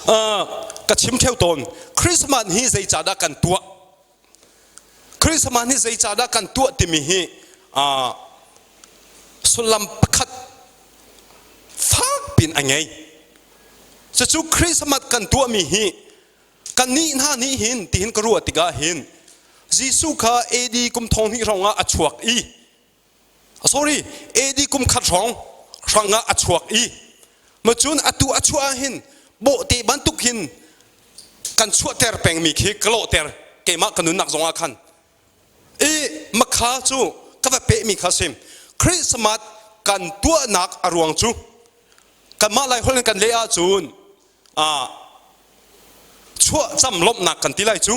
Ka chim theo tawn Christmas hi zeicahdah kan tuah Christmas hi zeicahdah kan tuah timi hi sullam pakhat fak pin a ngei. Cucu Christmas kan tuahmi hi kannih hna nih hin tihin ka ruah tikah hin Jesuh kha AD kum thong hnih hrawng ah a chuak i sorry AD kum khat hrawng hrang ah a chuak i macun atu a chuah ah hin bawhte bantuk hin kan chuahter pengmi khi ka lawhter keimah ka nunnak zongah khan i makha cu ka va pehmi kha sim Christmas kan tuahnak a ruang cu kanmah lai holh in kan leh ahcun chuahcam lawmhnak kan ti lai cu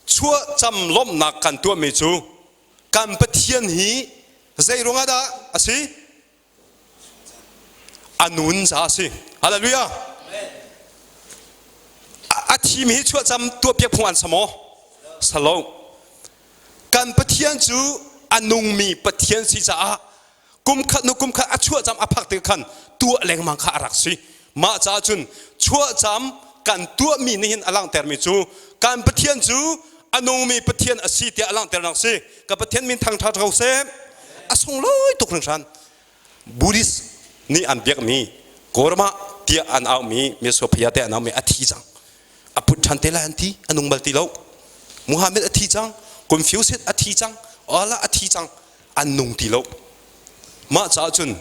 chuahcam lawmhnak kan tuahmi cu kan Pathian hi zei ruangah dah a si a nun ca a si hallelujah a thimi hi chuahcam tuahpiak phung an sa maw sa lo kan Pathian cu a nungmi Pathian si caah kum khat nu kum khat a chuahcam a phak tik khan tuah lengmang kha a rak si mah caah cun chuahcam kan tuahmi nih hin a langhtermi cu kan Pathian cu a nungmi Pathian a si tiah a langhternak si ka Pathian min thangṭhat ko seh a sunglawi tuk hringhran Buddhist nih an biakmi Gorma tiah an aumi Mesopotamia tiah an aumi a thi cang a put ṭhan te lai an ti a nung bal ti lo Muhammad a thi cang Confucius a thi cang Allah a thi cang an nung ti lo mah caah cun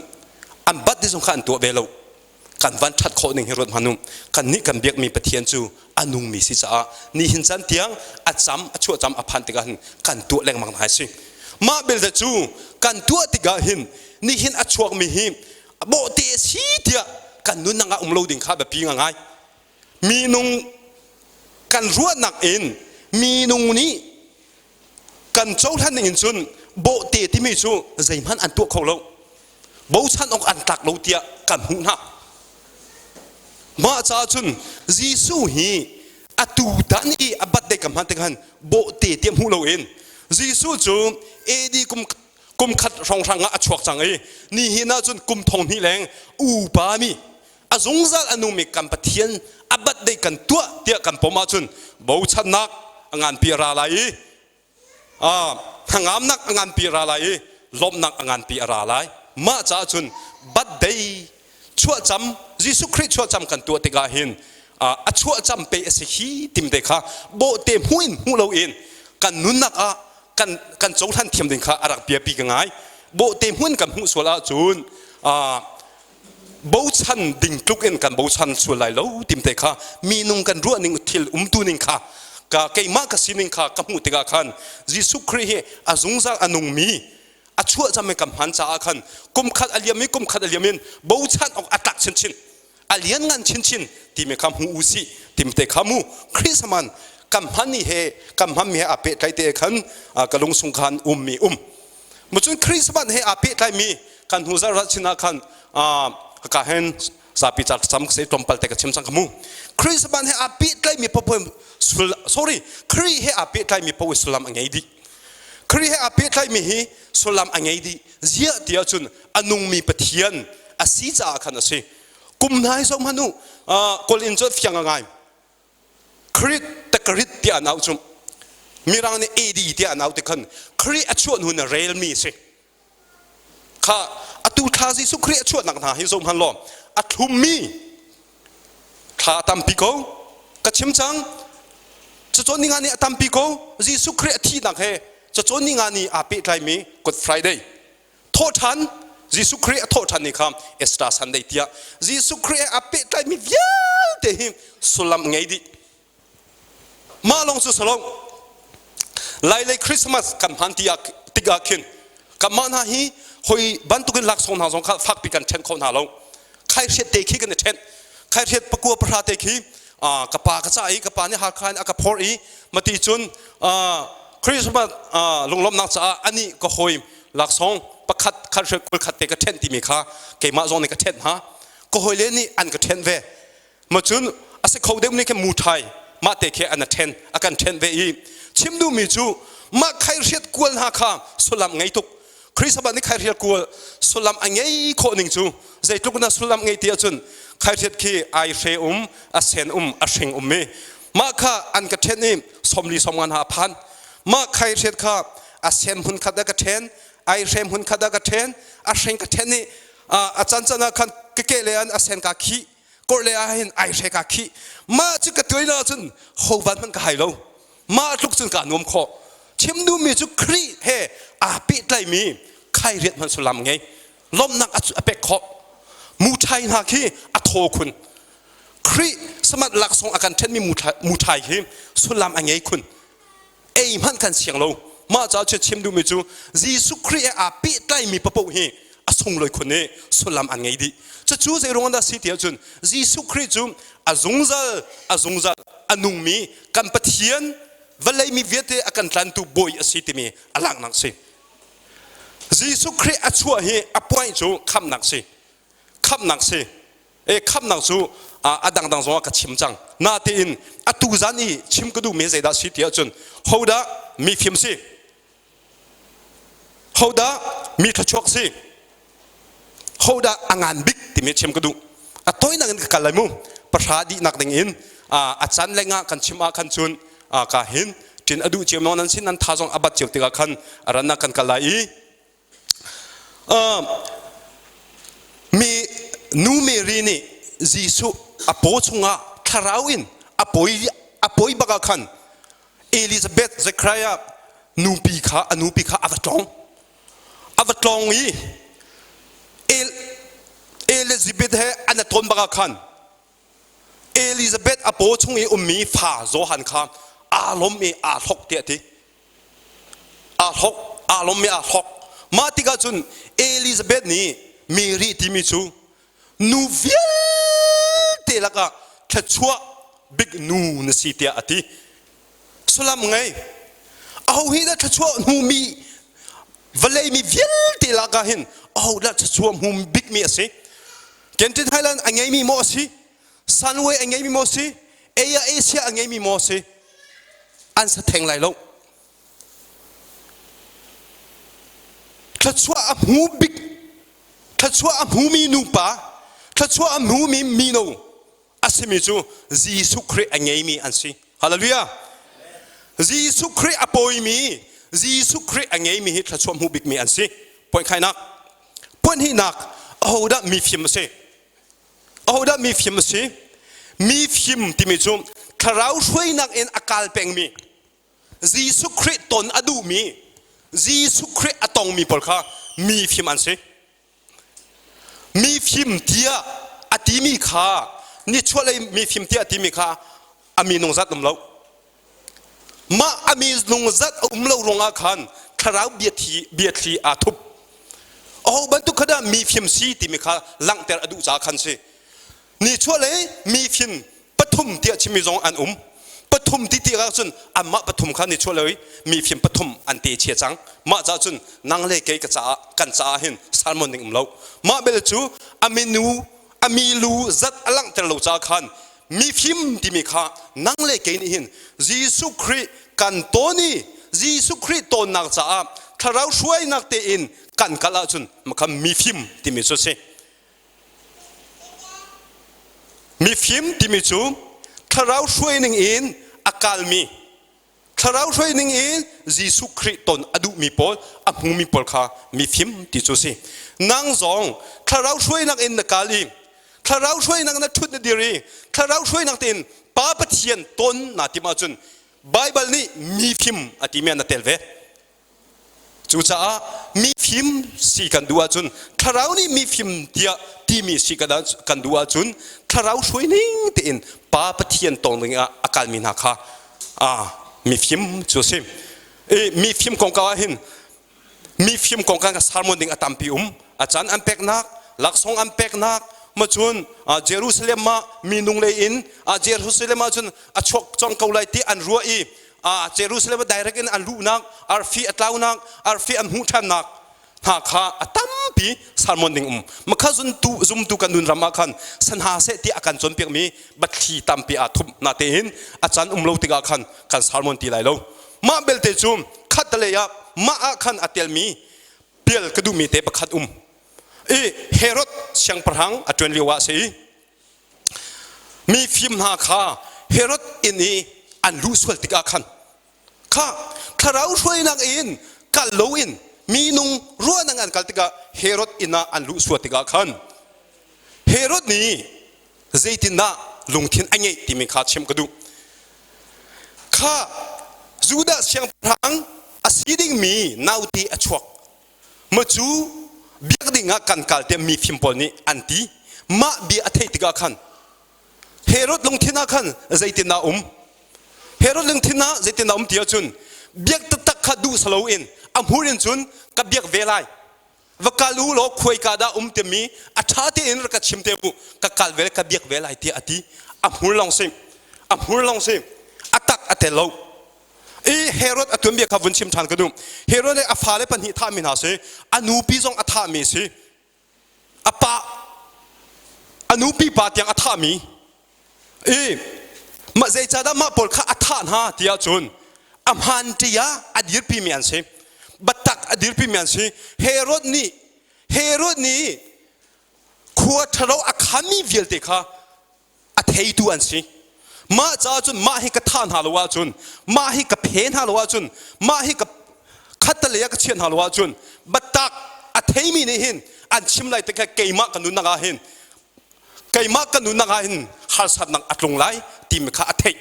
an bat ti zong kha an tuah ve lo kan van ṭhat khawh ning hi ruat hmanh u kan nih kan biakmi Pathian cu a nungmi si caah nihin caan tiang a cam a chuah cam a phan tikah hin kan tuah lengmang hna si mah belte cu kan tuah tikah hin nihin a chuakmi hi bawhte a si tiah kan nunnak ah um lo ding kha biapi ngai minung kan ruahnak in minung nih kan cohlan ning in cun bawhte timi cu zeihmanh an tuah kho lo bochan awk an tlak lo tiah kan hmuh hna mah caah cun Jesuh hi atu tan i a birthday ka hman tikhan bawhte tiah hmuh loin Jesuh cu AD kum kum khat hrawnghrang ah a chuak cang i nihin ah cun kum thong hnih leng upa mi a zungzal a nungmi kan Pathian a birthday kan tuah tiah kan pom ahcun bochannak a nganpi a ra lai i hnangamnak a nganpi a ra lai i lawmhnak a nganpi a ra lai mah caah cun birthday chuahcam Jesuh Khrih chuahcam kan tuah tikah hin a chuahcam pe a si hi tim te kha bawhte hmuh in hmuh loin kan nunnak ah kan kan cohlan thiam ding kha a rak biapi ka ngai bawhte hmun kan hmuh sual ahcun bochan ding tluk in kan bochan sual lai lo tim te kha minung kan ruah ning thil umtu ning kha ka keimah ka sining kha ka hmuh tikah khan Jesuh Khrih hi a zungzal a nungmi a chuah cam in kan hman caah khan kum khat a liam i kum khat a liam in bochan awk a tlak chinchin a lian ngan chinchin timi kha hmu u sih timte kha mu Christmas kan hman ni he kan hman mi he aa pehtlai te khan ka lung sung khan ummi um Mucun Christmas he aa pehtlaimi kan hnu zarh chin ah khan ka hen zapi ca cam se tlawmpal te ka chim cang ka mu Christmas he aa pehtlaimi popo sorry Khrih he aa pehtlaimi popo sullam a ngei dih Khrih he aa pehtlaimi hi sullam a ngei dih ziah ti ahcun a nungmi Pathian a si caah khan a si kum hna hi zoh hmanh u kawl in cu fiang a ngai Khrih takarit tiah an auh cu Mirang nih AD tiah an auh ti khan Khrih a chuah hnu in relmi a si kha atu thla Jesuh Khrih a chuahnak hna hi zoh hmanh law a thlummi thla tampi ko ka chim cang cacawn ninga ni a tampi ko Jesuh Khrih a thihnak he cacawn ninga ni aa pehtlaimi Good Friday thawhṭhan Jesuh Khrih a thawhṭhan ni kha Easter Sunday tiah Jesuh Khrih he aa pehtlaimi vialte hi sullam ngei dih mah lawng cu salong Lailei Christmas kan hman ti tikah khin kanmah hna hi hoi bantukin laksawng hna zong kha fakpi kan ṭhen kho hna lo khaihriat te khi kan i ṭhen khaihriat pakua pahra te khi ka pa ka cah i ka pa nih Hakha in a ka phorh i mati cun Christmas lunglawmhnak caah anih ka hawi laksawng pakhat khat hrial kul khat te ka ṭhenh timi kha keimah zong nih ka ṭhenh hna ka hawile nih an ka ṭhenh ve ma cun a si kho deuh nih khin muṭhai mah te khi an a ṭhen a kan ṭhenh ve i chim duhmi cu mah khaihriat kual hna kha sullam ngei tuk. Khrihfabu nih khaihriat kual sullam a ngei khawh ning cu zeitluk na sullam ngei ti ahcun khaihriat khi ai hre um, a sen um, a hring um i mah kha an ka ṭhen i 40 sawmngan ha a phan. Mah khaihriat kha a sen hmun khat ah ka ṭhen, ai hre hmun khat ah ka ṭhen, a hring ka ṭhen i a can can ah khan ka ke le an a sen ka khih, kawrh le ah hin ai hre ka khih. Mah cu ka tuai na ahcun ho van hmanh ka hai lo. Mah tluk cun kaa nuam khawh. Chim duhmi cu Khrih he aa pehtlaimi khairiat hmanh sullam ngei. Lawmhnak a pek khawh. Muṭhai hna khi a thaw khun. Khrih samat laksawng a kan ṭhenmi muṭhai hi sullam a ngei khun. Ei hmanh kan siang lo. Mah caah cun chim duhmi cu Jesuh Khrih he aa pehtlaimi paoh hi a sunglawi khun i sullam an ngei dih. Cucu zei ruang dah si ti ahcun Jesuh Khrih cu a zungzal a zungzal a nungmi kan Pathian vawlei mi vialte a kan tlantu bawi a si timi a langhnak si. Jesuh Khrih a chuah hi a point cu khamhnak si. Khamhnak si. E khamhnak cu a dangdang zong ah ka chim cang. Natein atu zan i chim ka duhmi zeidah si ti ahcun hodah mifim si? Hodah mi thluachuak si? Hodah a ngan bik timi chim ka duh. A tawinak in ka kal lai mu. Pahra dihnak ding in a can lengah kan chim ah khan cun ka hin ṭin a duh cio nan sin nan tha zong a bat cio tikah khan a rannak kan kal lai i mi nu Mary nih Jesuh a paw chungah thlarau in a pawi a pawi bak ah khan Elizabeth Zechariah nupi kha a nupi kha a va tlawng. A va tlawng i Elizabeth he an i tawn bak ah khan Elizabeth a paw chung i ummi fa Johan kha aa lawm i aa hlok tiah a ti. Aa hlok, aa lawm i aa hlok. Mah tikah cun Elizabeth nih Mary timi cu nu vialte lakah thluachuah bik nu na si tiah a ti. Sullam ngei. Aho hi dah thluachuah hmumi vawlei mi vialte lakah hin aho dah thluachuah hmu bikmi a si? Genting Highland a ngeimi maw a si? Sunway a ngeimi maw a si? Air Asia a ngeimi maw a si? An sa theng lai lo. Thluachuah a hmu bik thluachuah a hmumi nupa, thluachuah a hmumi mino a simi cu Jesuh Khrih a ngeimi an si. Hallelujah! Jesuh Khrih a pawimi, Jesuh Khrih a ngeimi hi thluachuah hmu bikmi an si. Point khainak. Point hnihnak, ahodah mifim a si? Ahodah mifim a si? Mifim timi cu thlarau hruainak in a kal pengmi, Jesuh Khrih ton a duhmi, Jesuh Khrih a tongmi pawl kha mifim an si. Mifim tiah a timi kha nichuahlei mifim tiah a timi kha a minung zat um lo. Mah a minung zat a um lo ruangah khan thlarau biathli biathli aa thup. Aho bantuk kha dah mifim si timi kha langhter a duh caah khan si. Nichuahlei mifim pathum tiah chimmi zong an um. Pathum ti ti ahcun anmah pathum kha nichuahlei mifim pathum an te chia cang. Mah caah cun nang le kei ka caah kan caah hin salmon ding um lo. Mah bel cu a minu a milu zat a langhter lo caah khan mifim timi kha nang le kei nih hin Jesuh Khrih kan tawn i Jesuh Khrih tawnnak caah thlarau hruainak tein kan kal ahcun makha mifim timi cu a si. Mifim timi cu thlarau hruaining in a kalmi, thlarau hruaining in Jesuh Khrih ton a duhmi pawl, a hmumi pawl kha mifim ti cu a si. Nang zong thlarau hruainak in na kal i thlarau hruainak na ṭhut na dir i thlarau hruainak tein Pa Pathian ton naa timh ahcun Baibal nih mifim a timi ah na tel ve. Cucaah mifim si kan duh ahcun thlarau nih mifim tiah timi si kan duh ahcun thlarau hruai ning tein Pa Pathian tong ding ah a kalmi hna kha mifim cu a si. I mifim kongkau ah hin mifim kongkau ka sermon ding a tampi um. A caan an peknak, laksawng an peknak, ma cun Jerusalem ah minung lei in Jerusalem ah cun a chuak cang ko lai ti an ruah i Jerusalem direct in an luhnak, arfi a tlaunak, arfi an hmuh ṭhannak hna kha a tampi sermon ding um. Makha zuntu zumtu kan nun ram ah khan sanha seh ti a kan cawnpiakmi bathli tampi aa thup na tein a can um lo tikah khan kan sermon ti lai lo. Mah belte cu khat lei ah mah ah khan a telmi Pial ka duhmi te pakhat um. I Herod siangpahrang a ṭuan lio ah si. Mi fim hna kha Herod inn i an luh sual tikah khan kha thlarau hruainak in kal loin minung ruahnak an kal tikah Herod inn ah an luh sual tikah khan Herod nih zeitindah lungthin a ngeih timi kha chim ka duh. Kha Judah siangpahrang a si dingmi naute a chuak. Ma cu biak ding ah kan kal tiah mi fim pawl nih an ti. Mah bia a theih tikah khan Herod lungthin ah khan zeitindah um? Herod lungthin ah zeitindah um ti ahcun biak taktak kha duh saloin a hmur in cun ka biak ve lai. Va kal u law khuaika dah um timi a ṭha tein rak ka chim te u ka kal ve ka biak ve lai tiah a ti. A hmur lawng si. A hmur lawng si. A tak a tel lo. I Herod a tuanbia kha vun chim ṭhan ka duh. Herod nih a fale pahnih thahmi hna si, a nupi zong a thahmi si, a pa a nupi pa tiang a thahmi i mah zeicahdah mah pawl kha a thah hna tiah cun a hmaan ṭi ah a dirpimi an si biatak a dirpimi an si Herod nih Herod nih khua ṭhalo a khanmi vialte kha a theitu an si mah caah cun mah hi ka thah hna lo ahcun mah hi ka phe hna lo ahcun mah hi ka khattelei ah ka chiah hna lo ahcun biatak a theimi nih hin an chim lai te kha keimah ka nunnak ah hin keimah ka nunnak ah hin harsatnak a tlung lai timi kha a theih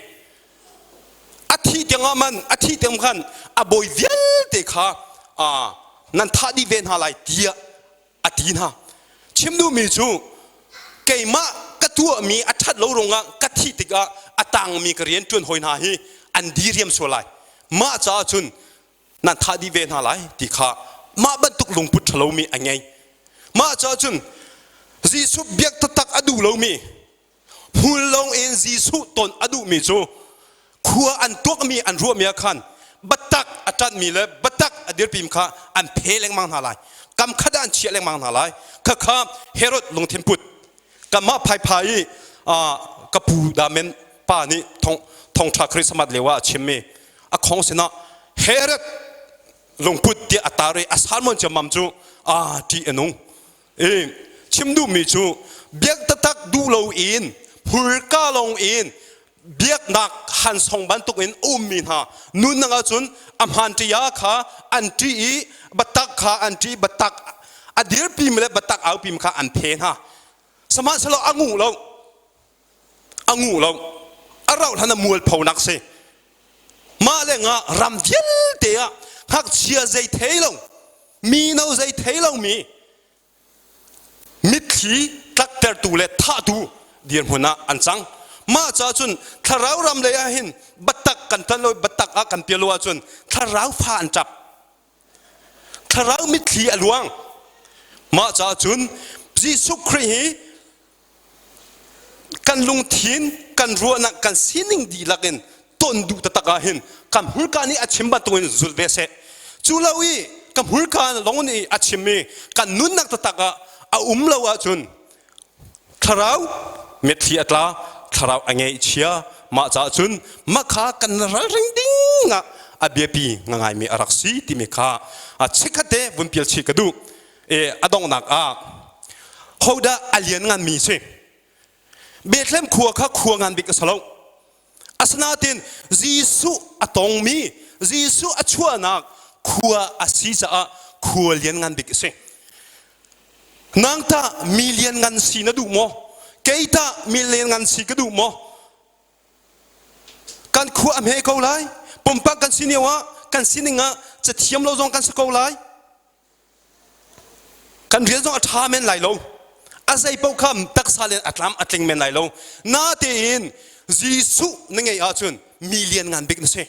a thih tiangah man a thih tiang khan a bawi vialte kha nan thah dih ve hna lai tiah a ti hna chim duhmi cu keimah ka tuahmi a ṭhat lo ruangah ka thih tikah a tangmi ka rian ṭuan hawi hna hi an diriam sual lai mah caah cun nan thah dih ve hna lai ti kha mah bantuk lungput ṭhalomi a ngei mah caah cun Jesuh biak taktak a duh lomi hmul lawng in Jesuh ton a duhmi cu khua an tuakmi an ruahmi ah khan biatak a ṭanhmi le biatak a dirpimi kha an phe lengmang hna lai kam khat ah an chiah lengmang hna lai khakha Herod lungthin put kanmah phaipha i ka pu damen pa nih thongṭha Christmas lio ah a chimmi a khong sinah Herod lungput tiah a tar i a salmon ciammam cu a ṭih a nung I chim duhmi cu biak taktak duh loin hmurka lawng in biaknak hansong bantuk in a ummi hna nunnak ahcun a hmaan ṭia kha an ṭih i biatak kha an ṭih biatak a dirpimi le biatak aupimi kha an phe hna sihmanhsehlaw a nguh lo a nguh lo a rauh hlan a mualphonak si mah lengah ram vialte ah ngakchia zei thei lo mino zei thei lomi mitthli tlaktertu le thahtu dirhmun ah an cang mah caah cun thlarau ram lei ah hin biatak kan tan lo biatak ah kan pial lo ahcun thlarau fa an ṭap thlarau mitthli a luang mah caah cun Jesuh Khrih hi kan lungthin kan ruahnak kan sining dihlak in ton duh taktak ah hin ka hmurka nih a chim bantukin zul ve seh cu lo i ka hmurka lawng nih a chim i kan nunnak taktak ah a um lo ahcun thlarau mitthli a tla thlarau a ngeihchia mah caah cun mah kha kan ralring ding ah a biapi ngaimi a rak si timi kha chikkhat te vun pial chih ka duh e a donghnak ah hodah a lian nganmi si Bethlehem khua kha khua ngan bik a si lo asinain Jesuh a tongmi Jesuh a chuahnak khua a si caah khua lian ngan bik a si nang tah mi lian ngan si na duh maw kei tah mi lian ngan si ka duh maw kan khua a hme ko lai pumpak kan si lio ah kan sining ah cathiam lo zong kan si ko lai Kan rian zong a ṭha men lai lo. A zei paoh kha taksa le a tlam a tling men lai lo. Natein Jesuh na ngeih ahcun mi lian ngan bik na si.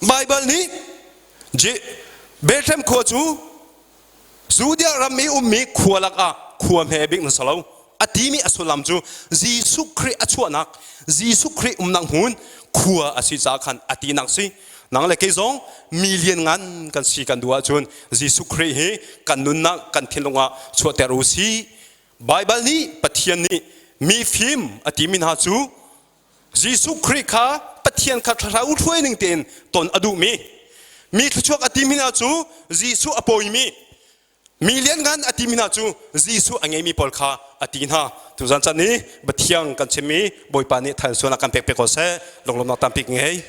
Baibal nih Bethlehem khua cu Judea ram i ummi khua lakah khua hme bik na si lo. A timi a sullam cu Jesuh Khrih a chuahnak, Jesuh Khrih umnak hmun khua a si caah khan a tinak si. Nang le kei zong mi lianngan kan si kan duh ahcun Jesuh Khrih hi kan nunnak kan thinlung ah chuahter u sih. Baibal nih Pathian nih mi fim a timi hna cu Jesuh Khrih kha Pathian kha thlarau hruai ning tein ton a duhmi. Mi thluachuak a timi hna cu Jesuh a pawimi, mi lianngan a timi hna cu Jesuh a ngeimi pawl kha a ti hna. Tuzan chan i Pathian kan chimmi Bawipa nih thaisuan a kan pek pek ko seh. Lunglawmhnak tampi ngei.